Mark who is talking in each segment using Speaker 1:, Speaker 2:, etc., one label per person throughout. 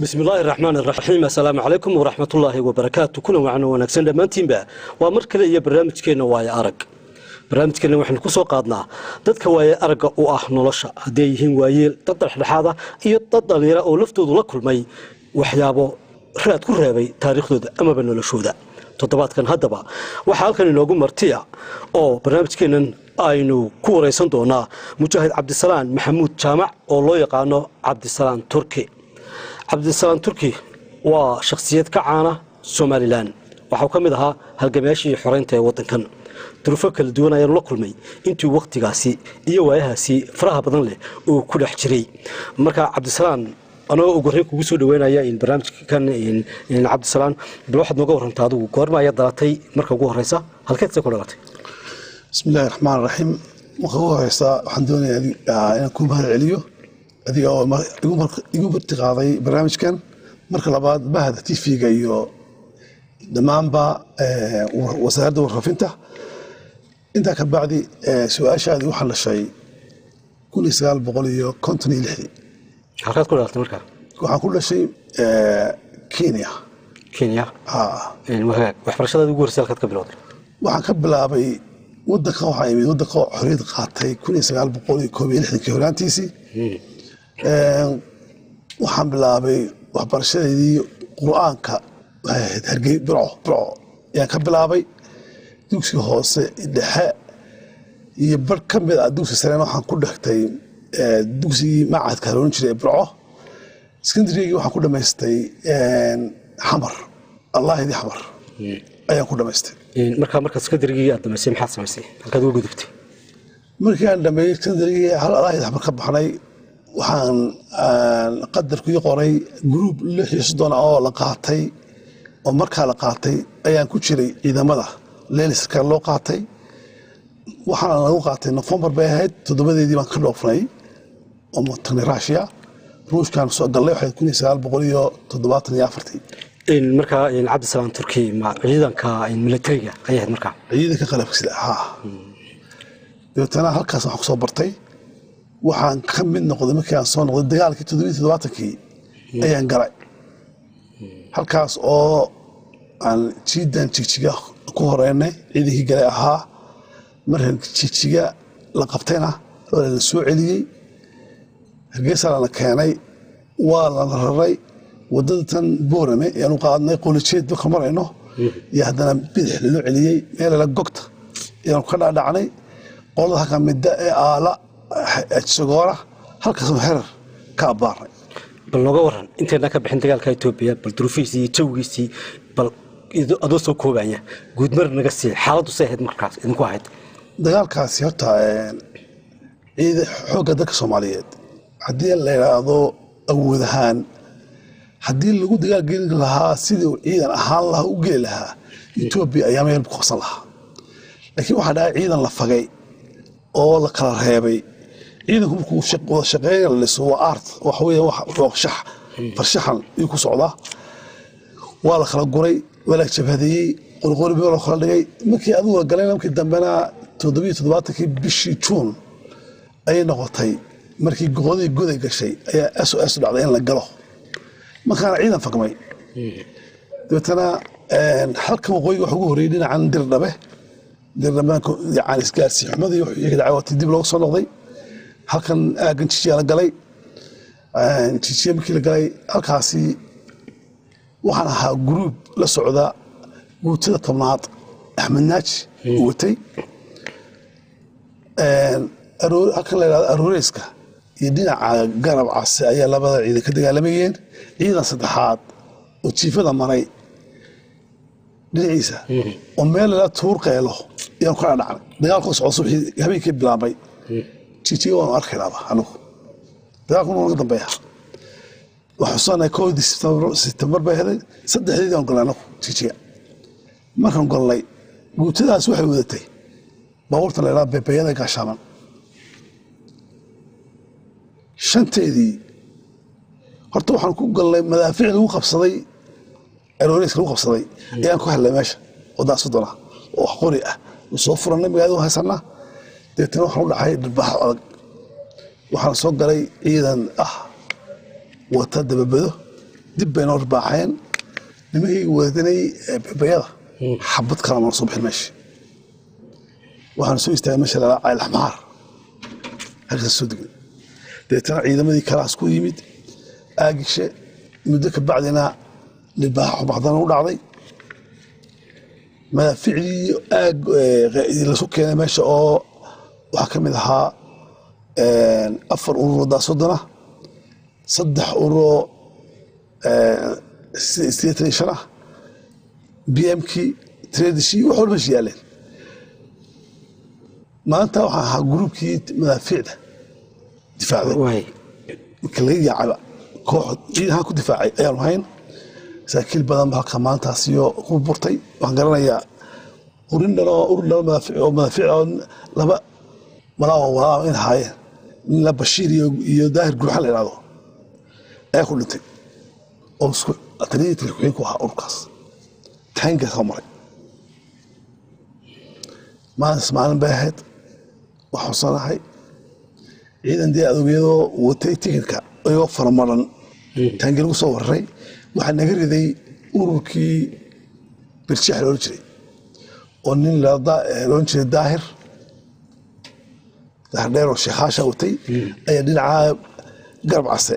Speaker 1: بسم الله الرحمن الرحيم. السلام عليكم ورحمة الله وبركاته. كل وعنا ونكسن دمانتين waa mar kale iyo barnaamijkeena Waayo Arag. Barnaamijkeena waxaan ku soo qaadnaa dadka waayo aragga u ah nolosha, hadday yihiin waayeel, dad dhexdhexaad ah iyo dad dhalinyaro oo laftoodu la kulmay waxyaabo raad ku reebay taariikhdooda amaba noloshooda. Toddobaadkan haddaba waxaa halkan inoogu martiya oo barnaamijkeenan aynu ku wareysan doonaa Mujaahid Cabdisalaan Maxamuud Jaamac oo loo yaqaano Cabdisalaan Turki. Cabdisalaan Turki waa shakhsiyad ka caana Somalilan, waxuu ka mid ahaa halgamayaashii xoreynta ee waddankan. Duruufo kala duwan ayaanu la kulmay intii wakhtigaasi iyo waayahaasi faraha badan leh uu ku dhex jiray. Marka Cabdisalaan, anagoo ugu horreyn kugu soo dhaweynaya in barnaamijkan, Cabdisalaan, bal waxaad nooga warrantaa adigu goorma ayaad dhalatay marka ugu horreysa, halkeed see ku dhalatay?
Speaker 2: Bismi illahi raxmaan raxiim. Marka ugu horeysa waxaan doonayaa inaan kuu mahad celiyo adiga oo igu martiqaaday barnaamijkan. Marka labaad, bahda TV-ga iyo dhammaanba wasaaradda warfaafinta. Intaa ka bacdi, su-aashaadii, waxaan dhashay 1956-dii.
Speaker 1: Halkaad ku dhalatay markaa?
Speaker 2: Waxaan ku dhashay Kenya.
Speaker 1: Kenya. Wahagaag, waxbarashadaadi ugu horreysay halkaad ka bilowday?
Speaker 2: Waxaan ka bilaabay wadanka, waxaa imid wadanka oo xorriyad qaatay 1961-kii horaantiisii. Waxaan bilaabay waxbarashadeedii Qur-aanka, waxay ahayd Hargey, Burco. Burco ayaan ka bilaabay dugsiga hoose, dhexe iyo bar ka mid ah dugsiga sarena. Waxaan ku dhigtay dugsigii macadka la oran jiray ee Burco. Secondarygii waxaan ku dhamaystay Xamar, Allaahidii Xamar ayaan ku dhamaystay.
Speaker 1: Markaa markaad secondarygii aad dhamaysay, maxaad samaysay? Halkaad uga gudubtay?
Speaker 2: Markii aan dhameeyey secondarygii, hal Allaahidii Xamar ka baxnay, waxaan qadarku ii qoray group 36 oo la qaatay, oo markaa la qaatay ayaan ku jiray ciidamada leeliska loo qaatay. Waxaana lagu qaatay Nofembar bay ahayd 7-deedii baan ka dhoofnay oo tagnay Russia. Ruushkaan soo gallay, waxay 1974-tii.
Speaker 1: Markaa Cabdisalaan Turki, ma ciidanka militariga ayay ahayd markaa?
Speaker 2: Ciidanka qalabka sida, haa. Dabeetana halkaas waxaan kusoo bartay, waxaan ka mid noqday markii aan soo noqday dagaalkii 77-kii ayaan galay, halkaas oo aan jiidan Jigjiga ku horeynay, ciidankii galay ahaa. Markan Jigjiga la qabtayna waa lana soo celiyey, Hargeysa lana keenay, waa lana raray wadada tan Boorame ayaanu qaadnay. Qolijeed marka marayno iyo haddana bidix laloo celiyey, meelala Gogta ayaanu ka dhaadhacnay, qolada halka midda ee aala Sagoora, halkaasnu Herar ka abbaarnay.
Speaker 1: Bal nooga waran intaynaan ka bixin dagaalka Etoobiya, bal duruufihiisii iyo jawigiisii, bal adoo soo koobaya guudmar naga sii xaaladdu say ahayd markaas idinku ahayd.
Speaker 2: Dagaalkaasi horta ciida xoogga dalka Soomaaliyeed haddii la idhaahdo awood ahaan, haddii lagu dagaalgelin lahaa sidii uu ciidan ahaan lahaa u geli lahaa Etoobiya, ayaa meel ku qabsan lahaa. Laakiin waxaa dhacay ciidan la fagay oo la kala reebay. Ciidanku markuu wada shaqeynaya la dhiso waa art, waxa weeye waa shax farshaxan ayuu ku socdaa. Waa la kala guray, waa la jabhadeeyey, qoriqori baa loo kala dhigay. Markii adigu la galayna, markii dambena 77-kii bishii Juun ayay noqotay, markii goqodii goday gashay ayaa SOS dhacday in la galo. Markaana ciidan fagmay. Dabeetana halka waqooyiga waxa ugu horreeyey dhinacan Dirdhabe. Dirdhabe yani isgaarsi xumadii wuxuu iyaga dhacay, waati dib looga soo noqday. Halkan aaggan Jijiya la galay. Jijiya markii la galay, halkaasi waxaan ahaa group la socda guutada 10aad, Axmed Naaji uu watay. Halkan la yidhahdo Arooreyska iyo dhinaca Garab Case ayaa labada ciidan ka dagaalamayeen. Ciidan saddexaad oo jiifada maray dhinaciisa oo meel la Tuur Qeelo ayaan kala dhacnay. Dagaalkoo socda subaxii habeenkii bilaabmay Jijiga waanu arkaynaaba anigu, dagaalkuna waa naga dambeeya. Waxaan xusuusanahay 1-dii Sebtembar bay ahayd, 3-deedii aan galnay anagu Jijiga. Markaan galnay, guutadaas waxay wadatay baabuurta la yidhahdo beebeyada gaashaaman. Shanteedii horta waxaan ku gallay madaafiic lagu qabsaday, arooreyska lagu qabsaday ayaan ku helnay meesha oo daasodona oo wax qori ah soo furannay, magaalada haysanaa. Deetana waxaan u dhacay dhirbaaxo adag. Waxaan soo galay ciidan ah wata dababado, dib bay noo dharbaaxeen nimankayga wadanay bebayada, xabad kala mana soo bixin meesha. Waxaan soo istaagay meesha lalaa Cayl Axmaar, halkaas soo degnay. Deetana ciidamadii kalaas ku yimid aagishe. Muddo ka bacdina dhibaaxo baxdana u dhacday, madaaficdii aag lasu keenay meesha oo waxaa ka mid ahaa 4 ururo daasodona, 3 ururo 85 ah, BM-kii, tradishii, wax walba meesha yaaleen. Maanta waxaan ahaa gruubkii madaafiicda difaacday. Marka laga yaacaba koox ciidahaan ku difaacay ayaanu hayn. Saraakiil badan ba halka maantaasiyo ku burtay. Waxaan garanayaa urin dhanoo urur dhano madaafiic oo madaafiic oo laba malaa walaa in ahaayeen, nin la Bashiir iyo Daahir Gurxan la yidhahdo ayaa ku dhintay oo isku taliyadii taliya ku-xigeenku ahaa ururkaas. Taangaa soo maray maalintaas, maalin bay ahayd. Waxaan xusanahay ciidan dee adogyadoo watay tikitka iyagoo faramaran taangi lagu soo wararay. Waxaa naga riday ururkii Birshax la odhan jiray oo nin la odhan jiray Daahir Daahir Dheer oo Sheekhaasha watay ayaa dhinaca Garab Case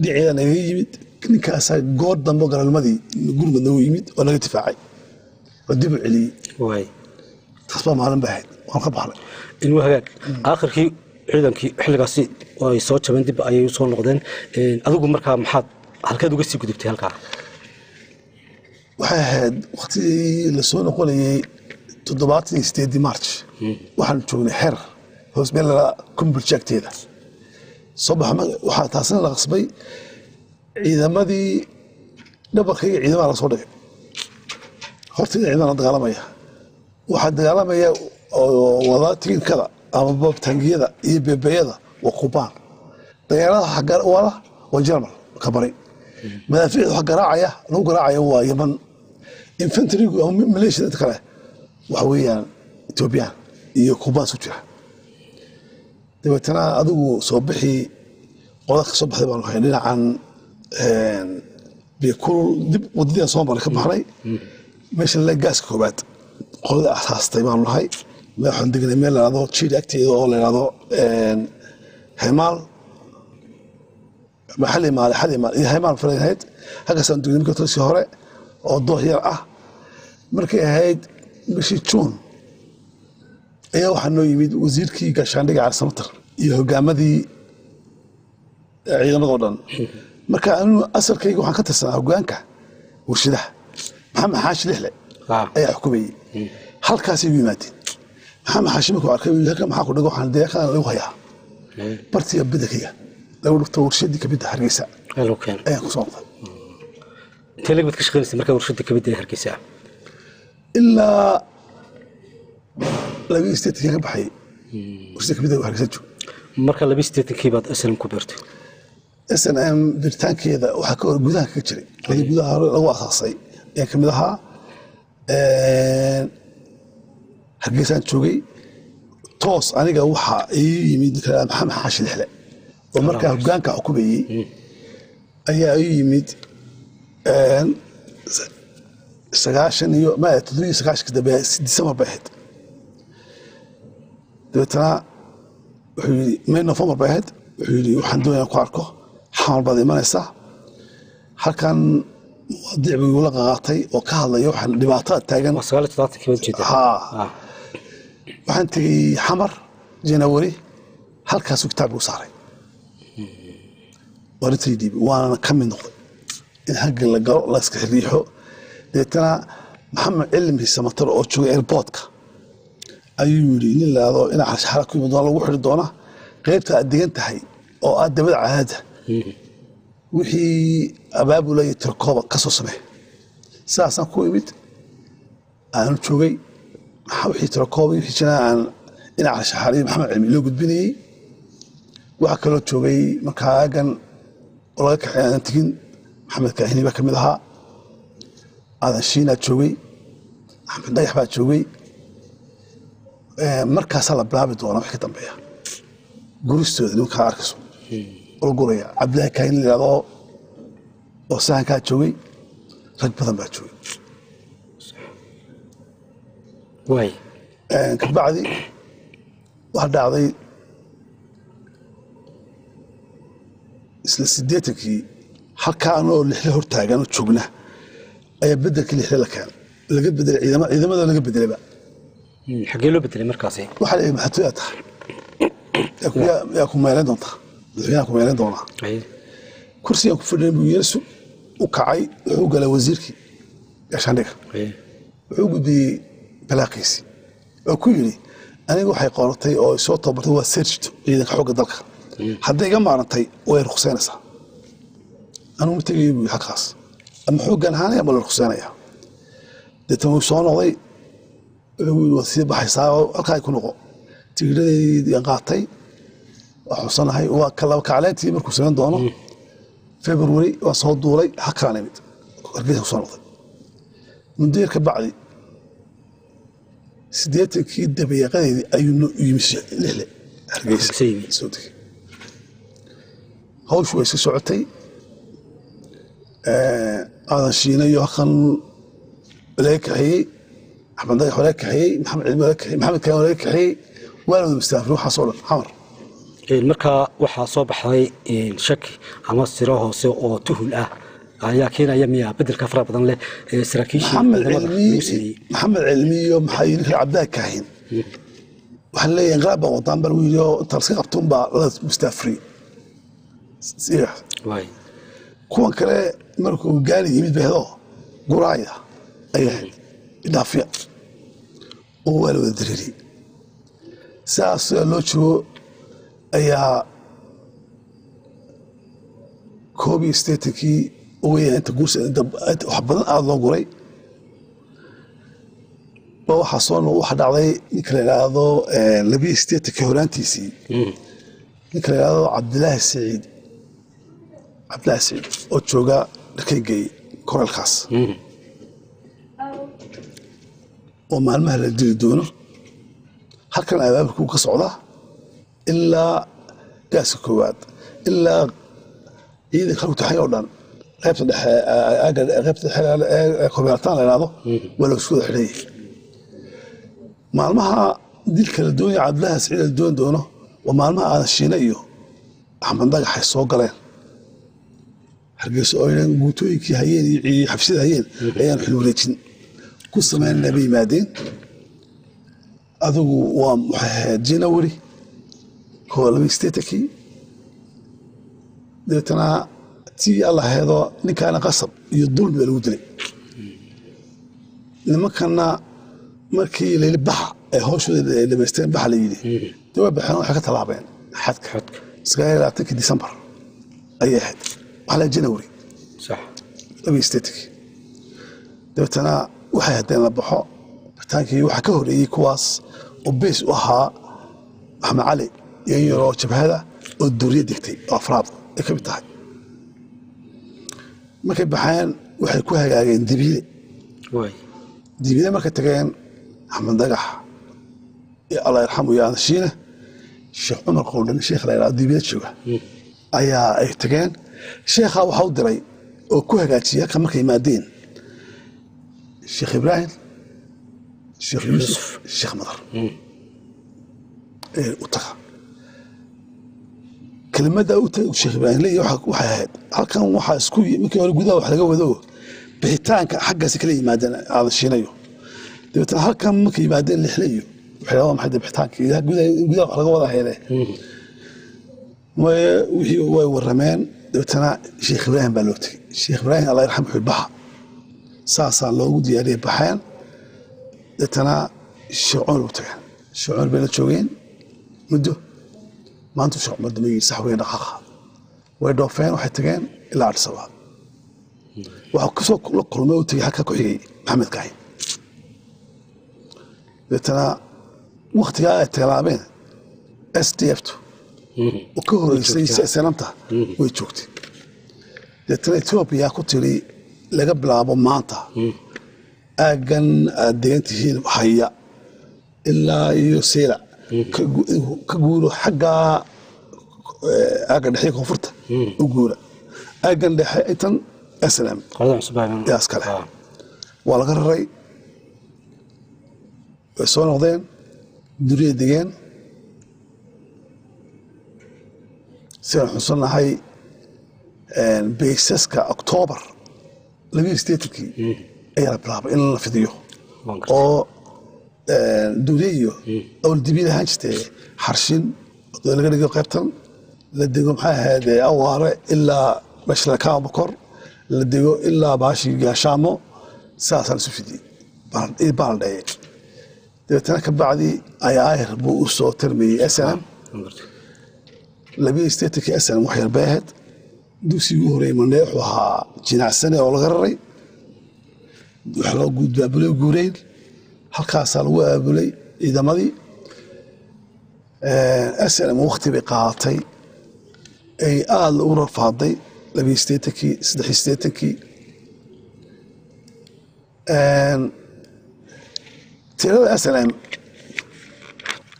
Speaker 2: dhinaceeda naga yimid. Ninkaasaa goor dambe galabnimadii gurmad nagu yimid oo naga difaacay oo dib u celiyey. Taas baa maalin bay ahayd, waan ka baxnay.
Speaker 1: Inuu hagaag aakhirkii ciidankii xilligaasi ay soo jabeen, dib ayay usoo noqdeen. Adigu markaa maxaad halkeed uga sii gudubtay halkaa?
Speaker 2: Waxay ahayd waktigii lasoo noqonayey 78-dii March. Waxaan joognay xer hoos meel lala Kumbulji agteeda soo baxa. Waxaa taasina la qasbay ciidamadii dhabarkayga, ciidamada la soo dhigay hortayda, ciidamada la dagaalamaya. Waxaa dagaalamaya oo wada tikinkada ama taangiyada iyo beebeyada waa Kubaan, dagaalada wada waa Jarmal ka baray, madaafiicda waxa garaacaya lagu garaacaya waa Yaman, infantrigu ama maleeshiyada inta kale waxa weeyaan Ethoobiyan iyo Kubaan isku jira. Dabeetana adigu soo bixii qoda ka soo baxday baanu hayn dhinacan Biyokulul, dib wadadii aan soo maray ka baxnay meesha la gaaska koobaad qolada asaastay baanu nahay. Waxaan degnay meel la yidhahdo Jiiri agteeda oo la yidhahdo Hemaal Xalimaale, Xalimaale iyo Hemaal falahayd, halkaasaan degnay markii toosii hore oo doox yar ah. Markay ahayd bishii Juun ayaa waxaa noo yimid wasiirkii gaashaandhiga Cali Samatar iyo hogaamadii ciidamadoo dhan. Marka anigu asalkayga waxaan ka tirsanaa hogaanka warshadaha, Maxamed Xaashi Lixle ayaa xukumayey. Halkaasay u yimaadeen. Maxamed Xaashi markuu arkay halkan maxaa ku dhigo, waxaan deeqan lagu hayaa bartiga bedelkayga lagu dhufto warshadii kabidda Hargeysa ayaan kusoo noqday.
Speaker 1: Intee leeg baad ka shaqeynaysa markaa warshadda kabidda ee Hargeysa?
Speaker 2: Ilaa 82-kii ka baxay warshadda kabidda Hargeysa joog.
Speaker 1: Marka 82-kii baad SNM ku beertay?
Speaker 2: SNM biritaankeeda waxaa ka hor gudaha kaga jiray qoladii gudaha hore lagu asaasay ayaan kamid ahaa. Hargeysaan joogay. Toos aniga waxaa ii yimid ninka Maxamed Xaashi Lixle oo markaa hogaanka xukumayey ayaa ii yimid 90 iyo ma 97-ka dambe, December bay ahayd. Dabeetana wuxuu yidhi, May November bay ahayd, wuxuu yidhi waxaan doonayaa ku arko, Xamar baad imanaysaa. Halkan muwaadiic buu igula qaqaatay oo ka hadlaya waxaan dhibaatada taagan.
Speaker 1: Waa 79-kii baad ujeedaa?
Speaker 2: Haa. Waxaan tegey Xamar January, halkaasuu kitaab igu saaray, waa dhiibay, waana ka mid noqday in halgan la galo, la iska riixo. Deetana Maxamed Cilmi Samatar oo joogay airportka ayuu yidhi nin laado inaa xalshaxala ku yimid doona lagu xidhi doona qaybta aad degan tahay oo aad dabada caadada wixii abaabula iyo tirkooba ka soo samee. Sidaasaan ku imid, aanu joogay wixii tirkooba wixii jira aan dhinaca Xalshaxaal iyo Maxamed Cilmi loo gudbinayey. Waxaa kaloo joogay markaa aagan oo laga kaxeey aanan tegin, Maxamed Kaahini baa ka mid ahaa, Aadan Shiinaa joogay, Axmed Dhagax baa joogay. Markaasaa la bilaabi doonaa wixii ka dambeeya guristooda nimankaa arkayso oo la guraya. Cabdillahi Kaahini la yidhahdo oo sahankaa joogay, rag badan baa joogay.
Speaker 1: Waay.
Speaker 2: Kabacdi waxaa dhacday isla 80-kii halkaa anoo Lixle hortaagan oo joogna ayaa bedelkii Lixle la keenay, laga bedelay ciidama, ciidamada laga bedelayba.
Speaker 1: Xaggee loo bedelay markaasi?
Speaker 2: Waxaa la yidhi maxatooyaa tahay, yaa ku meelayn doontaa, madaxweynaha ku meelayn doonaa. Kursigan ku fadhiyan buu yeesu u kacay, wuxuu galay wasiirkii gaashaandhiga, wuxuu gudbiyey balaaqiisii oo ku yidhi aniga waxay qoratay oo soo tababartay waa serjito ciidanka xoogga dalka, hadday iga maarantay way ruqsaynaysaa, anugu ma tegayo buu yidhi halkaas, ama xooggan ahaanaya ama la ruqsaynaya. Deetan wuu soo noqday, wuxuu yidhi waad sii baxaysaa oo halkaa ay ku noqo. Tigidhadeedii aan qaatay waa xusanahay, waa laba kacleyntii markuu samayn doono February, waan soo duulay, halkaan imid, Hargeysa ku soo noqday. Muddo yar ka bacdi 80-kii dabayaaqadeedii ayuu noo yimi Lixle Hargeysa
Speaker 1: Hargeysa yimi.
Speaker 2: Soo degay. Hawshu way iska socotay. Aadan Shiine iyo halkan laga kaxeeyey, Axmed Dhagax waa laga kaxeeyey, Maxamed Cilmi waa laga kaxeeyey, Maxamed Kaan waa laga kaxeeyey, waa la wada mustaafin waxaasoo dhan Xamar.
Speaker 1: Markaa waxaa soo baxday shaki ama siro hoose oo tuhul ah ayaa keenaya miya bedelka faraha badan leh ee saraakiishii
Speaker 2: Maxamed
Speaker 1: ciidamada
Speaker 2: Cilmi
Speaker 1: lagu sameeyey?
Speaker 2: Maxamed Cilmi iyo maxaa yidhi kale Cabdaahi Kaahin, waxaan leeyahay inqalaab baa wadaan baa lagu yidhi oo inta laska qabto unbaa la mustaafriyey.
Speaker 1: Waay.
Speaker 2: Kuwan kale markuu gaali yimid behdo guraaya ayay ahayd idhaafiya oo waa la wada dareeriyey. Sidaas loo joogo ayaa 81-kii weya inta guursa inta wax badan aada loo guray ba waxaa soo waxa dhacday ninka la yidhaahdo 82-kii horaantiisii, ninka la yidhaahdo Cabdilaahi Saciid, Cabdilaahi Saciid oo jooga Dharkaygay koralkaas oo maalmaha la dili doono, halkan abaabulku ka socda ilaa gaaska koowaad ilaa ciidanka halku taxay oo dhan qaybta dhexe, aagga qaybta dhexe ee koobiyaataan la yidhaahdo waa la isku wada xidhayay. Maalmaha dilka la doonaya Cabdilaahi Saciid la doon doono waa maalmaha Aadan Shiine iyo Axmed Dhagax ay soo galeen Hargeysa oo aynan guutooyinkii hayeen iyo xabsida hayeen ayaan xil wareejin ku sameynna bay yimaadeen. Adigu waa waxay ahayd January 82-kii. Dabeetana tii alla heedo ninkaana qasab iyo dulmi baa lagu dilay. Nimankana markii la yidhi baxa ee hawshooda ay dhamaysteen, baxa la yidhi, dee way baxeen, waxay ka tallaabeen xadka.
Speaker 1: Xadka.
Speaker 2: 29-kii December ayay ahayd, waxaa la January 82-kii. Dabeetana waxay haddeen la baxo bitaankii. Waxaa ka horreeyey kuwaas oo beys u ahaa Maxamed Cali iyo in yaroo jabhada oo duuriya degtay oo afraad ay ka mid tahay. Markay baxeen waxay ku hagaageen Dibiile.
Speaker 1: Waay.
Speaker 2: Dibiile markay tageen, Axmed Dhagax iyo Allah yarxamu iyo Aadan Shiine, Sheekh Cumar Qowdhan, sheekh la yidhahdo Dibiile jooga ayaa ay tageen. Sheekha waxaa u diray oo ku hagaajiyay halka markay yimaadeen Sheekh Ibraahim, Sheekh Yuusuf, Sheekh Madar ee u taga. Kelimada u taga Sheekh Ibraahim leeyahay waxay ahayd halkan waxaa isku markii hore gudaha wax laga wado bixitaanka xaggaasi kala yimaadeen Aadan Shiinayo. Dabeetana halkan markay yimaadeen Lixle iyo waxay dhahdaan maxay bixitaanka gudaha gudaha wax laga wada hele wixii way warrameen. Dabeetana Sheekh Ibraahim baa loo tegey. Sheekh Ibraahim Allah yarxam wuxuu baxa saasaa loogu diyaariyey, baxeen. Dabeetana Sheekh Cumar u tageen, Sheekh Cumar bay la joogeen muddo. Maanta Sheekh Cumar dama yidhi sax weyn dhaqaaqa, way dhoofeen, waxay tageen ilaa Addis Ababa. Waxaa kasoo la kulmay u tegey halkaa ku xigay Maxamed Kaahin. Dabeetana waktigaa ay tallaabeen SDF tu Oo ka horeysay SNM-ta way joogtay. Deetana Etoobiya ku tiri, laga bilaabo maanta aaggan aad degan tihiin haya ilaa iyo Seyla ka guuro, xaggaa aagga dhexe, koonfurta u guura, aaggan dhexe intan SNM
Speaker 1: qoladan cusub
Speaker 2: yaa iskale. Waa laga raray, way soo noqdeen, duriyay degeen. Sidaan xusannahay, baysaska Octoobar 82-kii ayaa la bilaabay in la fidiyo oo duriye iyo awldibiid ahaan jirtay, Xarshin laga dhigo, qaybtan la dego, maxay ahayd, Awaare ilaa meesha Kaabakor la dego, ilaa baashii Gaashaamo. Sidaasaan isu fidiyey baaldheye. Dabeetana ka bacdi ayaa ayr buu u soo tarmayey SNM. 82-kii SNM wax yar bay ahayd. Dugsigii ugu horreeyey Mandhee wuxuu ahaa Jinacsane oo laga raray, wax loo abaabulay guureyn, halkaasaa lagu abaabulay ciidamadii SNM. Waqti bay qaadatay ay aada ugu rafaaday, 82-kii, 83-kii. Tirada SNM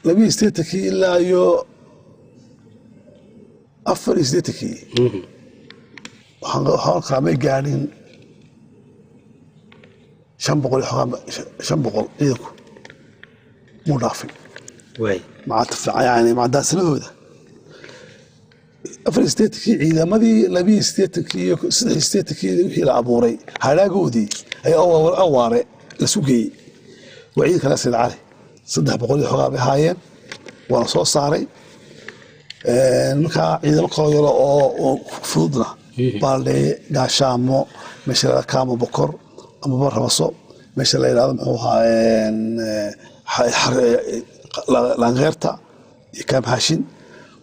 Speaker 2: 82-kii ilaa iyo 84-kii waxaan oran karaa may gaadhin 500 iyo xogaa, 500 ciidanku muu dhaafin. Maca yani maca daasanahooda 84-kii ciidamadii 82-kii iyo 83-kii wixii la abuuray hadhaagoodii ayaa Awaare lasu geeyey. Waa ciidanka la Sayid Cali, 300 iyo xogaa bay ahaayeen, waana soo saaray. Markaa ciidamo kaloo yaro oo fududna Baaldheye, Gaashaamo, meesha la Kaamo Bokor amaba Rabaso, meesha la yidhahdo muxuu ahaa, Laankeerta iyo Kaamhaashin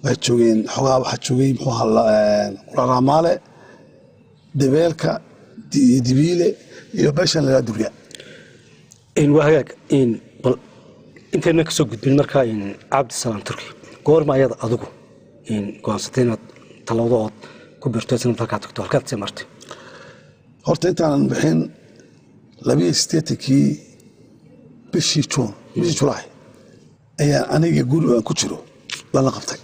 Speaker 2: waxay joogeen xogaa. Waxaa joogay muxuu ahaa, Quraaraamaale, Dabeelka iyo Dibiile iyo meeshan la yidhahdo Durya.
Speaker 1: Waa hagaag. Bal intayna kasoo gudbin markaa, Cabdisalaam Turki, goorma ayaad adigu go'aansatay inaad talowdo ood ku birto sanad halkaa tagto? Halkaad sii martay?
Speaker 2: Horta intaanan bixin, 82-kii bishii Juun, bishii Julaay ayaan aniga guri aan ku jiro lala qabtay,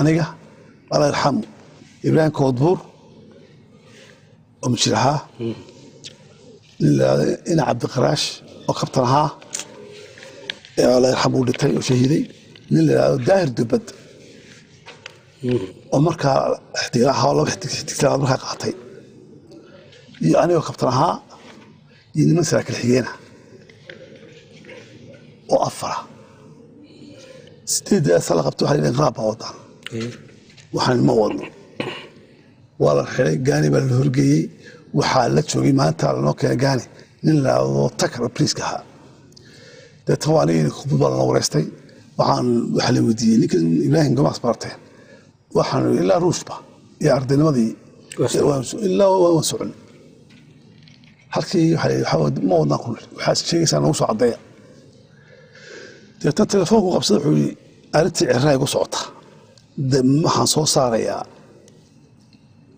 Speaker 2: aniga, alla yarxamu Ibraahim Koodbuur oo mujir ahaa, nin la yidhahdo ina Cabdiqaraash oo kabtan ahaa ee alla yarxamu uu dhintay oo shahiiday, nin la yidhahdo Daahir Dubad oo markaa xidig ahaa, laba xidig, xidig labaad markaa qaatay, iyo anigoo kabtan ahaa iyo niman saraakiil xigeena oo afara. Sideedaasa la qabtay. Waxaa la yidhi inqilaab baa wadaan. Waxaan ma wadno. Waa la xiray, Gaani baa la horgeeyey. Waxaa la joogay maanta lanoo keenay Gaani nin la yidhaahdo Takar oo poliiska ahaa. Deetana waa anigii khudbad baa lana wareystay. Waxaa la weydiiyey ninkan Ibraahim Gomaas barteen. Waxaan ilaa Ruushba iyo ardaynimadii ilaa waan socon halkii. Waxaa la yidhi, ma wadnaan ku niri, waxaad sheegaysaa nagu soo caddeeya. Deetana telefoonku qabsada, wuxuu yidhi arrintii Cirraa igu socota de, waxaan soo saarayaa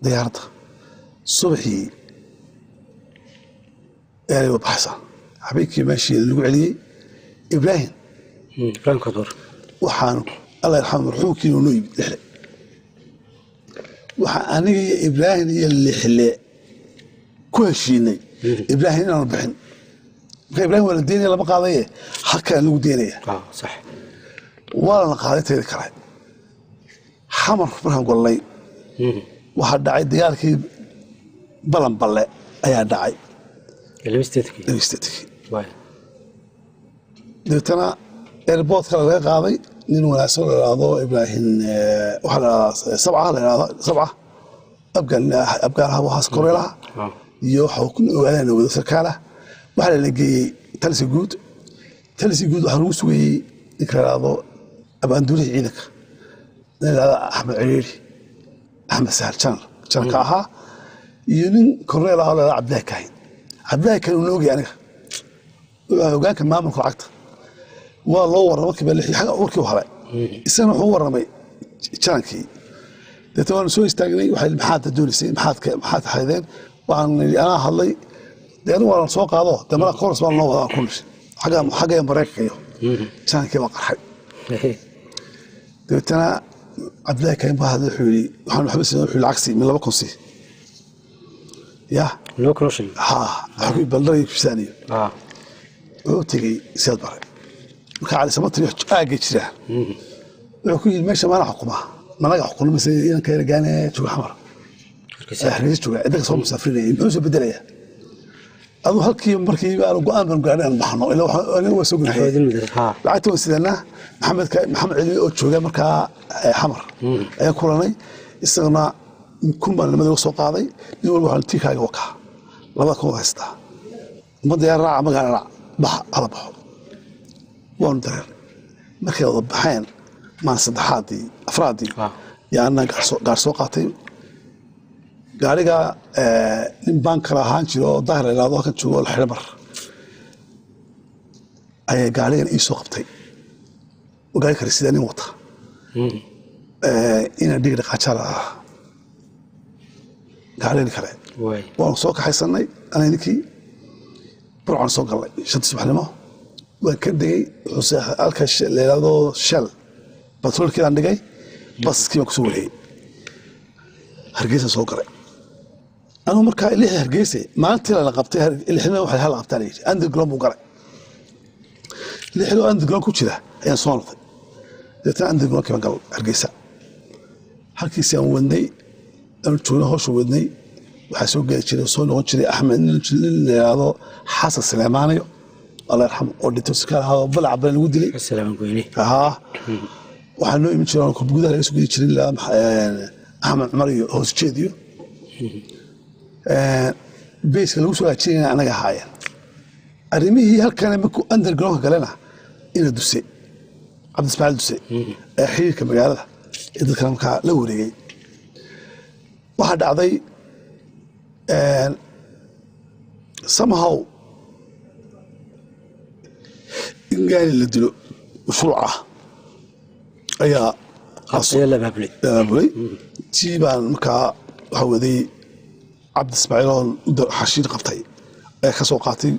Speaker 2: diyaaradda subaxii eelay wa baxaysaa. Habeenkii meeshii lagu celiyey Ibraahim.
Speaker 1: Ibraahim Koodbuur.
Speaker 2: Waxaan alla yarxamu marxuumkii noo yimid Lixle. Waxaa aniga iyo Ibraahim iyo Lixle ku heshiinay Ibraahim inaanu bixin. Marka Ibraahim waa la deynaya, lama qaadaye, halkaa lagu deynaya.
Speaker 1: Sax.
Speaker 2: Waa lana qaaday. Teeda kale, Xamar markaan golnay waxaa dhacay dagaalkii Balanballe ayaa dhacay.
Speaker 1: 82-kii.
Speaker 2: 82-kii. Dabeetana airportka laga qaaday nin wanaagsan la idhaahdo Ibraahim, waxaa la idhahdaa Sabca, la idhahdo Sabca Abgaal, Abgaalaha waxaas koreelaha iyo waxa ku ogaadaan wada sarkaalah. Waxaa la geeyey talisi guud. Talisi guud waxaa lagu sugayey ninka la idhaahdo abaanduulihii ciidanka, nin la idhahdo Axmed Ciriiri, Axmed Sahal Janar janarka ahaa, iyo nin korneel ah oo la idhahdo Cabdillahi Kaahin. Cabdillahi Kaahin uu noogay aniga, wuxuu ahaa hogaanka maamulka lacagta. Waa loo warramay markii baa lixii xagga warkii u helay. Isagana wuxuu u warramay janankii. Deetna waanu soo istaagnay. Waxay, "Maxaad doonaysay? Maxaad haydeen?" Waxaan nidhi, anaa hadlay dee, anigu waa la soo qaado dee, mala course baa noo wadaa ku nishi xagga Maraykanka iyo janankii baa qarxay. Dabeetana Cabdillahi Karim baa hadlay. Wuxuu yidhi, "Waxaan waxba siin." Wuxuu yidhi, "Lacag sii min 2000 sii ya."
Speaker 1: 2000 oo shilin.
Speaker 2: Ha, waxaa ku baldar iyo kibisaaniyo. Wuxuu tegey Siyaad Bare. Marka Cali Samatar aagay jiraan. Wuxuu ku yidhi, "Meesha maana xukuma, managa xukuna mise inanka yar gaane jooga Xamar, Hargeysa jooga, cidda soo musafrinaya muxuu soo bedelayaa?" Aduu halkii markii aanu go-aan baan gaadhay aan baxno, ilaa aniga waa soo gunaxay. Lacagta waan sidanaa. Maxamed Cilmi oo jooga markaa Xamar ayaan kulanay. Isagana 1000 baan nimada uga soo qaaday. Nin walba waxaan tiikaaga wakaa, 2000 waa haystaa, ummadda yaa raaca, magaala raac, baxa, hala baxo. Waanu dareernay. Markay wada baxeen maalin saddexaadii, afraadii, yaa anaa gaar soo qaatay gaariga. Nin baankar ahaan jiro oo Daahir la yidhahdo, halkan joogo oo la xidhay mar, ayaa gaarigan ii soo qabtay oo gaari kale sidaa nin wata inaan dhigi dhaqaajaa la ahaa gaarigan kale. Waanu soo kaxaysanay anay ninkii. Burcaan soo galnay 5-tii subaxnimo. Waan ka degay. Wuxuu seexday halka la yidhahdo Shell batroolkeedaan dhigay. Baskii baan kusoo wareegay, Hargeysa soo galay. Anugu markaa lixda Hargeysa maalintii lala qabtay, lixdana waxa hala qabtaa la yidhi, underground buu galay. Lixdoo underground ku jira ayaan soo noqday. Dabeetana undergroundkii baan galay Hargeysa. Halkiisi aan wadnay, aanu joognay, hawsha wadnay. Waxaa soo geli jiray oo soo noqon jiray Axmed, nin la yidhaahdo Xasan Salemaanayo, Allah yarxamu, oo dhintay, sarkaal ahaa oo Balaca Bale lagu dilay.
Speaker 1: Salaam goyne.
Speaker 2: Haa, waxaa noo iman jiray oo gudaha laga soo geli jiray ilaa Axmed Cumar iyo hoos jeed iyo beyska lagu soo hajinayna anaga ahaayeen. Arrimihii halkan markuu undergroundka galena, ina Duse, Cabdi Ismaaciil Duse, ee xiriirka magaalada ee dadkana markaa la wareegay. Waxaa dhacday somehow in gaari la dilo mashruuc ah ayaa
Speaker 1: ayaa la abaabulay.
Speaker 2: Abaabulay. Tii baan markaa waxaa waday Cabdi Ismaaciil oo xashiir qabtay ayaa ka soo qaatay.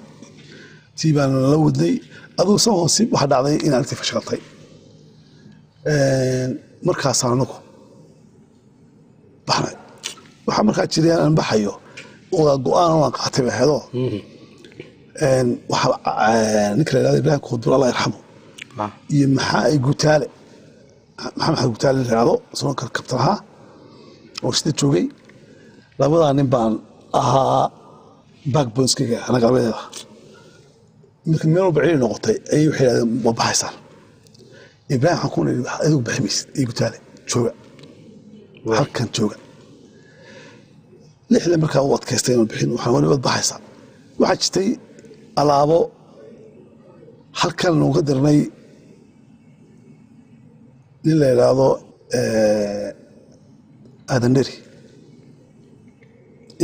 Speaker 2: Tii baan la wadnay. Aduu somehow si waxaa dhacday in arrintii fashilantay. Markaasaan anagu baxnay. Waxaa markaa jiray aan baxayo oo go-aan waan qaatay bay ahaydoo waxaa ninka la yidhahdo Ibrahim Kudur, Allah yarxamu, iyo maxaa ay Gutaale, Maxamed Xamed Gutaale la yidhahdo, isagoo kabtan ahaa oo sida joogay. Labadaa nin baan ahaa backboneskayga anaga labadeeda. Marka meel walba cili noqotay ayay waxay yidhahdeen, "Ma baxaysaan?" Ibrahim waxaan ku nidhi, "Adigu bixi maysid iyo Gutaale, jooga halkan, jooga." Lixda markaa u adkaystay inaan bixin. Waxaan wali, "Waad baxaysaa." Waxaa jirtay alaabo halkan nooga dirnay nin la yidhaahdo Aadan Dheri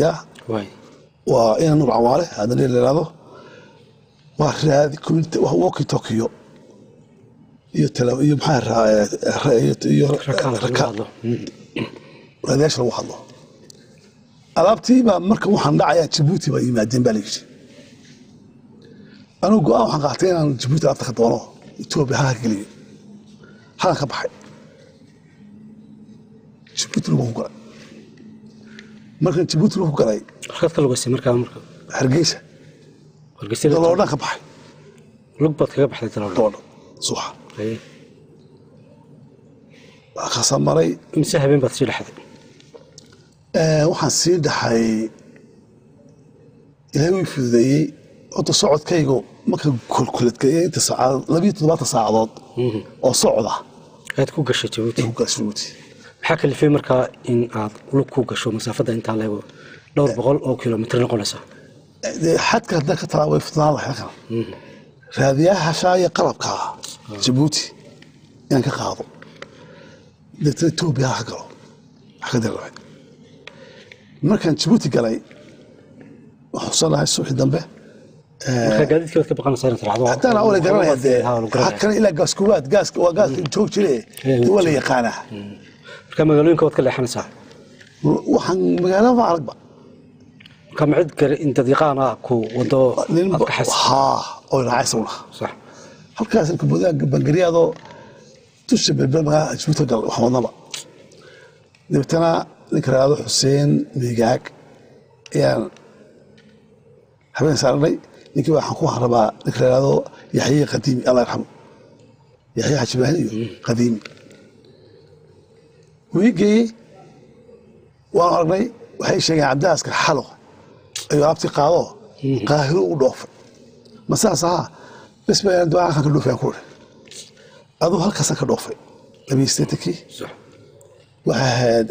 Speaker 2: ya waa ina Nuur Cawaale. Aadan Dheri la yidhaahdo waa raadi walkie talkie iyo tele iyo maxaa iyo raadiyaasha lagu hadlo. Alaabtii baa marka waxaan dhacayaa Jabuuti baa yimaadeen baa la yidhi. Anugu go-aan waxaan qaatay inaan Jabuuti alaabta ka doono, Etoobiya halka ka geliyo. Halkan ka baxay, Jabuuti lagu galay. Markan Jabuuti lagu galay
Speaker 1: Halkaad ka lugaysay markaa marka?
Speaker 2: Hargeysa.
Speaker 1: Hargeysa.
Speaker 2: Daloodhan ka baxay.
Speaker 1: Lug baad kaga baxday Daloodhan?
Speaker 2: Daloodhan subaxa kaasaan maray.
Speaker 1: Mise habeen baad sii dhexday?
Speaker 2: Waxaan sii dhaxay, Ilaahay wii fududeeyey. Horta socodkaygu marka kolkuladkeeya inta saacadood, 72 saacadood oo socda
Speaker 1: aad ku gashay Jabuuti.
Speaker 2: Ku gashay Jabuuti.
Speaker 1: Maxaa kalifay markaa in aad lug ku gasho masaafada intaa leego, dhowr boqol oo kilomitr noqonaysa?
Speaker 2: Xadka haddaan ka talaa way fududaan lahayd. Halkan raadiyaha shaaya qalabka Jabuuti inaan ka qaado, deetana Etoobiya ha galo, wax ka diri lahayd. Markaan Jabuuti galay, waxaan xusanahay subaxii dambe
Speaker 1: Marka gaadiidkii waad ka baqanaysaa inaad raacdo.
Speaker 2: Haddana waa la garanaya dee.
Speaker 1: Ha, waa la garanaya.
Speaker 2: Halkan ilaa gaas koowaad, gaaska waa gaaska joog jire, dee waa la yaqaanaa.
Speaker 1: Marka magaalooyinka waad ka leexanaysaa.
Speaker 2: Waxaan magaalada aragba.
Speaker 1: Marka ma cid kale in dad yaqaana ku wado
Speaker 2: nin
Speaker 1: aad ka xas
Speaker 2: haa, oo raacay isaguna. Halkaas kubadaha bangariyadoo dusha Belbel magaalada Jabuuti gal waxaan wadnaba. Dabeetana ninka raado Xuseen Miigaag ayaan habeen saarnay. Ninkii waxaan ku rabaa ninka raado Yaxye Qadiimi, Allah yarxamu, Yaxye Xaaji Ibraahim iyo Qadiimi wuu ii geeyey. Waan aragnay. Waxay sheegeen Cabdaaskar xalo ayuu alaabtii qaado Qaahiro u dhoofay. Ma saas ahaa? Bes baa ducaa halkan ka dhoofay aan ku iri. Aduu halkaasaan ka dhoofay 82-kii. Waxay ahayd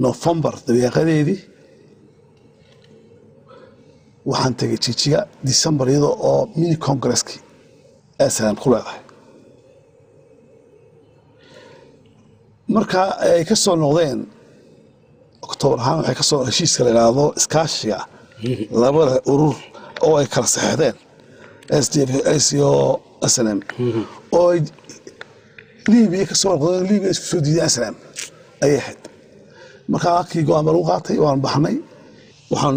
Speaker 2: Nofembar dabeeqadeedii. Waxaan tegay Jijiga December, iyadoo oo mini congresskii SNM ku leedahay. Marka ay ka soo noqdeen October ahaan, waxay ka soo heshiiska la yidhaahdo iskaashiga labada urur oo ay kala saxeexdeen SDF iyo SNM, oo ay Libiya ka soo noqdeen, Libiya isku soo diideen SNM ayay ahayd. Marka halkii go-aan baa lagu qaatay, waan baxnay. Waxaan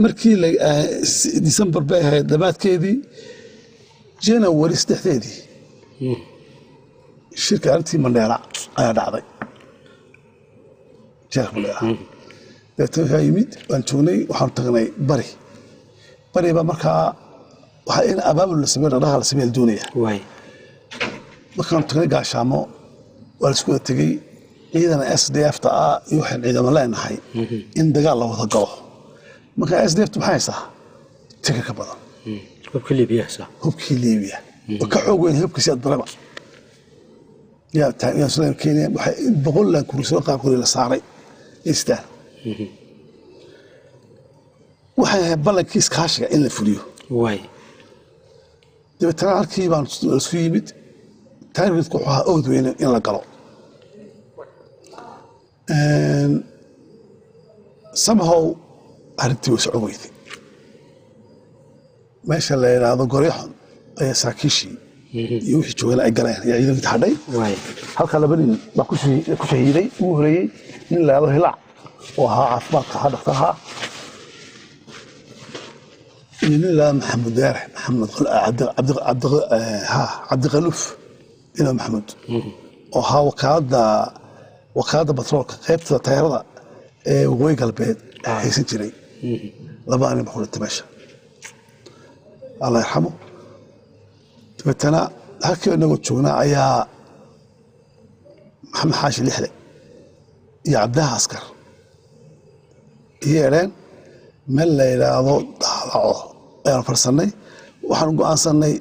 Speaker 2: markii December bay ahayd dhammaadkeedii, January 3-deedii shirka arrintii Mandheera ayaa dhacday, jeelka Mandheera. Dabeetana waxaa yimid, waan joognay, waxaan tagnay Bari. Bari baa markaa waxaa in abaabul la sameeyo, dhaqdhaqaaq la sameeyo la doonaya. Markaan tagnay Gaashaamo waa la isku wada tegey, ciidan SDF ta ah iyo waxaan ciidamo leenahay in dagaal la wada galo. Marka SDF ta maxay haysaa? Tiga ka badan.
Speaker 1: Hubka Liibiya haysaa.
Speaker 2: Hubkii Liibiya oo ka xoog weyn hubkiisi adbaraba yaa yaa Sulayman Kenya. Waxay 100 laan kursoo qaar qori la saaray istaan. Waxay ahayd ballankii iskaashiga in la fuliyo. Dabeetana halkii baan isku yimid. Targetku wuxuu ahaa ood weyne in la galo. Somehow arrintii way socon weyday. Meesha la yidhaahdo Goryaxon ayaa saraakiishii iyo wixii joogana ay galeen iyo ciidankii hadhay. Halkaa laba nin baa ku shahiiday. Ugu horeeyey nin la yidhaahdo Hilaac oo ahaa caafimaadka ahaa, dhaktar ahaa, iyo nin la yidhaahdo Maxamed Deere Maxamed Cabdiqaluuf ina Maxamuud oo ahaa wakaaladda batroolka qaybta taayarada ee Waqooyi Galbeed haysan jiray. Labada nin baa ku dhintay meesha, Allah yarxamo. Dabeetana halkii inagoo joognaa ayaa Maxamed Xaashi Lixle iyo Cabdaha Askar yeedheen. Meel la yidhaahdo Daalaco ayaan farsannay. Waxaan go'aansanay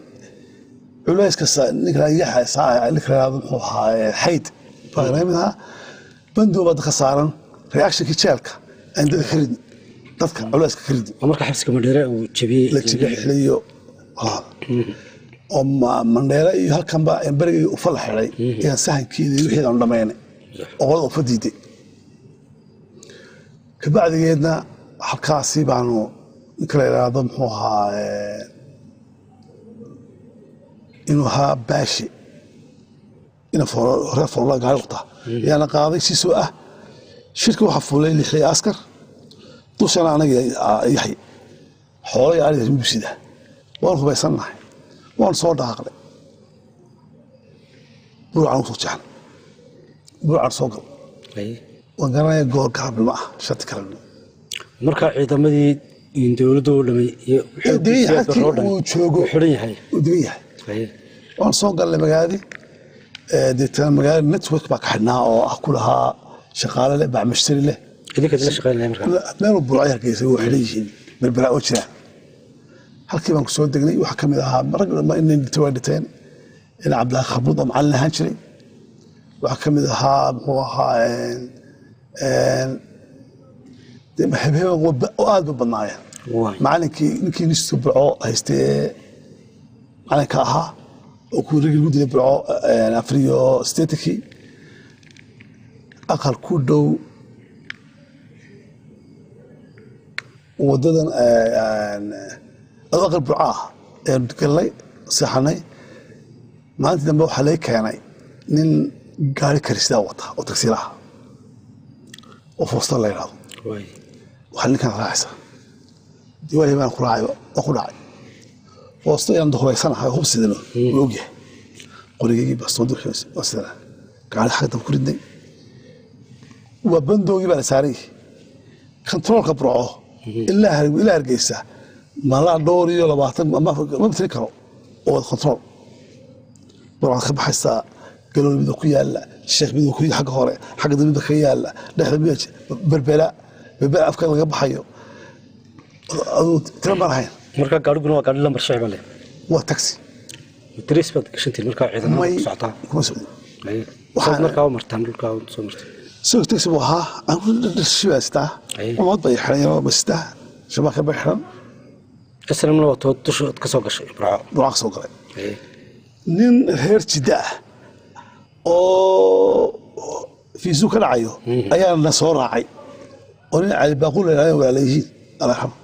Speaker 2: culayska ninka yaxa ninka la yidhaahdo muxuu ahaa Xayd baa mid ahaa. Bandow baa dadka saaran, reactionkii jeelka aan dadka ka ridin, dadka culayska ka ridin.
Speaker 1: Oo marka xabsiga Mandheere uu jebiyey.
Speaker 2: La jebiyey Lixle iyo oo Mandheere iyo halkanba berigii Ufa la xidhay ayaan sahankeeda iyo wixii aanu dhamaynay oo qolada Ufa diiday. Kabacdigeedna halkaasi baanu ninka la yidhaahdo muxuu ahaa inuu ahaa Baashi ina reer Foorla gaari wata ayaana qaaday si soo ah. Shirka waxaa fuulay Lixley Askar, dushana anaga Yaxye xoolo iyo ariga mubsida. Waan hubaysannahay, waan soo dhaqaaqnay, Burcan usoo jeexnay, Burcan soo gal. Waan garanaya goor galabnimo ah, shati galabnimo.
Speaker 1: Marka ciidamadii dowladda oo dhamay iyo
Speaker 2: degan yahay halkii
Speaker 1: oo dhan
Speaker 2: uu joogo.
Speaker 1: Uu xidhan yahay.
Speaker 2: Uu degan yahay. Waan soo galnay magaaladii. Deetana magaalada network baa ka xidhnaa oo ah ku lahaa shaqaale leh, bacmushtari leh.
Speaker 1: Idinka idinla shaqeynaya marka.
Speaker 2: Meel Burco Hargeysa waa xidhan yihiin, Berbera oo jiraan. Halkii baan kusoo degnay. Waxaa ka mid ahaa rag inay dhintay waa dhinteen, in Cabdilaahi Kharbuud oo macallin ahaan jiray. Waxaa ka mid ahaa muxuu ahaa dee hebheben oo aad u badnaayeen. Macallinkii ninkii nistu Burco haystee macalinka ahaa oo kuwa ragii lagu dilay Burco 84-kii, aqal ku dhow. Wadadan aqal Burca ah ayaanu galnay, seexanay. Maalintii dambe waxaa laga keenay nin gaari karisidaa wata oo tagsiilaha oo foosta la yidhahdo. Waxaa ninkan raacaysa diwaahi baan ku raacay oo ku dhacay foosto ayaan hubaysanahay, hub sidano wuu ogyahay, qorigaygii bastoodi waa sidana, gaari xagga dambe ku ridnay. Waa bandoogii baa la saaran yahay kantaroolka Burco ilaa Hargeysa, malaa dhowr iyo labaatan ma tirin karo oo kontarool. Burcaad ka baxaysaa, Galool mida ku yaala, Sheekh mida ku xagga hore, xagga dambe mida kaga yaala, dhexda mida Berbera, Berbera afka laga baxayo, aduu tira ma lahayn.
Speaker 1: Marka gaariguna waa gaari lambar shicba leh?
Speaker 2: Waa taxi.
Speaker 1: Daris baad gashantiin markaa ciidamada ku socotaa?
Speaker 2: Kuma socdin.
Speaker 1: Waxaad markaa u martaan dhulkaa soo martay?
Speaker 2: Isagoo taxi buu ahaa, aan sitaa, umad bay xiran yaroo ba sitaa, shabaaka bay xiran.
Speaker 1: Islamna waa tood dusha ka soo gashay Burco?
Speaker 2: Burco ka soo galay. Nin reer Jidda ah oo fiisuu ka dhacayo ayaa na soo raacay, oo nin Cali Baaquul la yidhahdo walaalayihiin, alla yarxamo,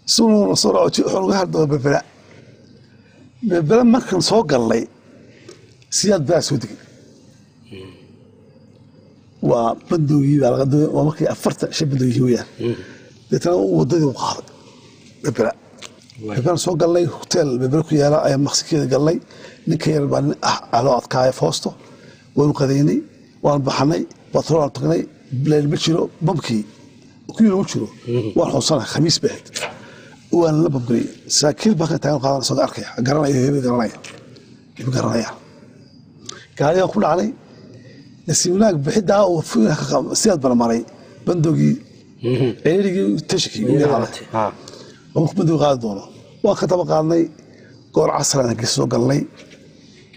Speaker 2: isaguna na soo raaco. Wuxuu naga hadloo Berbera. Berbera markan soo galnay, Siyaad baa soo degay, waa bandoogii baa laga, waa markii 45 bandoogii weeyaan. Deetana waddadii u qaaday Berbera. Berbera soo galnay, hotel Berbera ku yaala ayaa maqsinkeeda galnay. Ninka yar baa nin ah caloo adkaaya foosto. Waanu qadaynay, waan baxnay, batrool tagnay, leel ma jiro, bamkii kuwii lagu jiro waan xuusanahay, Khamiis bay ahayd, waan la bamgariyey. Saraakiil baa ka taagan qaadan soo arkaya, garanaya hebel, garanaya hebel, garanaya. Gaarigaan ku dhacnay, nasiib wanaag bixidaa uu Sidaad bana maray bandogii ciriirigii tashkii marku bandogi qaadi doono, waan ka daba qaadnay. Goor casraan Hargeysa soo galnay.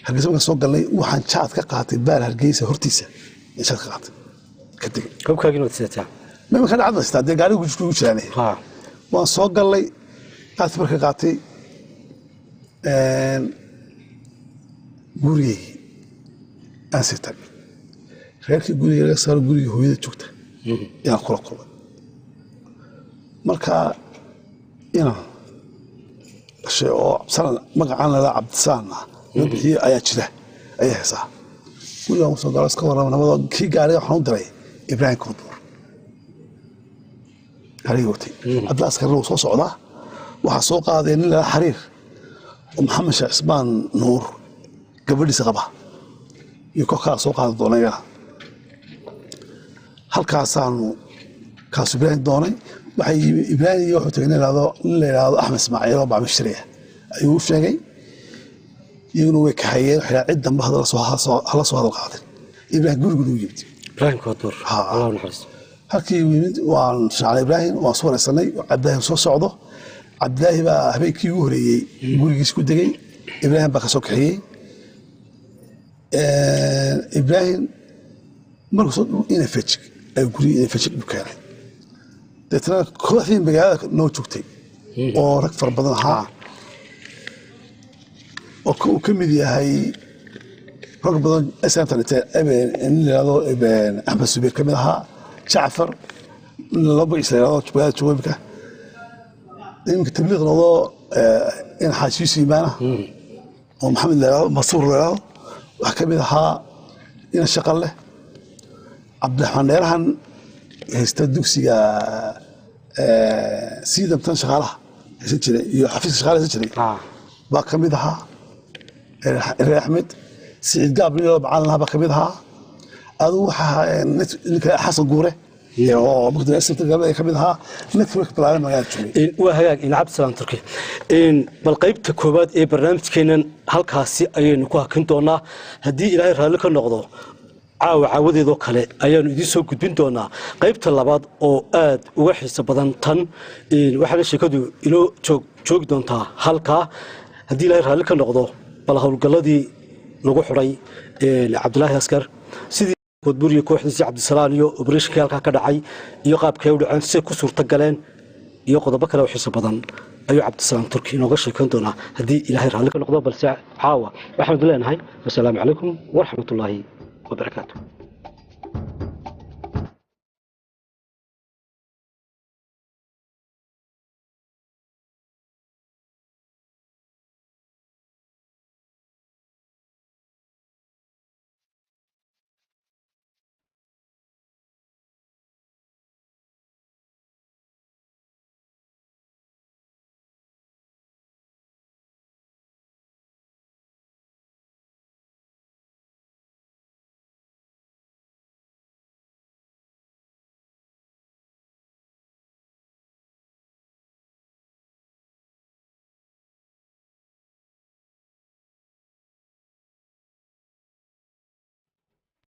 Speaker 2: Hargeysa markaan soo galnay, waxaan jaad ka qaatay baar Hargeysa hortiisa jaad ka qaatay, ka tegey.
Speaker 1: Hubkaagina waad sidataa?
Speaker 2: Ma ka dhacda sitaa dee, gaarigu kugu jiraane. Waan soo galnay, qaadki marka qaatay, gurigaygii aan sii tagay, reerkii guriga laga saaro, guriga hooyada joogta inaan kula kulmay. Marka inaan dhashay oo Cabdisalaan magacaan lala Cabdisaan ah loo bixiyey ayaa jira, ayaa heesaa. Gurigaan usoo galo, iska warrama nabadoo. Kii gaariga waxaan u diray Ibraahim Koodbuur, gaarigii watay. Cabdilla Askarna wuu soo socdaa, waxaa soo qaaday nin lala xariir oo Maxamed Sheekh Cismaan Nuur gabadhiisa qaba iyo koox soo qaadi doona iyagana. Halkaasaanu kaasu Ibraahim doonay. Waxay yimi Ibraahim iyo wuxuu tagay nin la yidhaahdo Axmed Ismaaciil oo bacmishiriya ayuu u sheegay, iyaguna way kaxeeyeen. Waxay cid dambe hala soo hadal qaadin. Ibraahim gurigu u yimid.
Speaker 1: Ibraahim Koodbuur, Allah u naxariisto.
Speaker 2: Halkii yimid waan shaclay Ibraahim, waan soo wareysanay. Cabdilaahi soo socdo, Cabdilaahi baa habeenkii ugu horeeyey gurigiis ku degay. Ibraahim baa ka soo kaxeeyey. Ibraahim markuu soo ina fejig ayuu gurigi ina fejig u keenay. Deetana kooxdii magaalada noo joogtay oo rag fara badan ahaa oo uu ka mid yahay rag badan nin la yidhahdo Axmed Subeer ka mid ahaa, Jacfar nin laba magaciisa la yidhahdo magaalada joogo imika, iminka tabliiq noqdo, in xaajiisu yimaana oo Maxamed la yidhahdo, Masuur la yidhahdo, waxaa ka mid ahaa ina shaqal leh, Cabdiraxmaan Dheerahan haysta dugsiga siidamtan shaqaalaha haysan jiray iyo xafiiska shaqaalaha haysan jiray baa ka mid ahaa, Reer Axmed Siciid Gaab nin loo macalin lahaa baa ka mid ahaa. Adigu waxaa ninka Xasan Guure oo ka mid ahaa network balaaran magaalada joogay.
Speaker 1: Waa hagaag in Cabdisalaan Turki, bal qaybta koowaad ee barnaamijkeennan halkaasi ayaynu ku hakin doonaa. Haddii Ilaahay raalli ka noqdo, caawa caawadeedoo kale ayaanu idiin soo gudbin doonaa qaybta labaad oo aad uga xiiso badan tan. Waxaana sheekadu inoo joogi doontaa halkaa haddii Ilaahay raalli ka noqdo, bal howlgalladii lagu xidhay Cabdilaahi Askar, sidii Koodbuur iyo kooxdiisii Cabdisalaan iyo oberashinkii halkaa ka dhacay iyo qaabkay u dhaceen, siday ku suurta galeen iyo qodobo kale oo xiiso badan ayuu Cabdisalaam Turki inooga sheekan doonaa haddii Ilaahay raalli ka noqdo. Balse caawa waxaanu leenahay wasalaamu calaykum waraxmatullaahi wabarakaatu.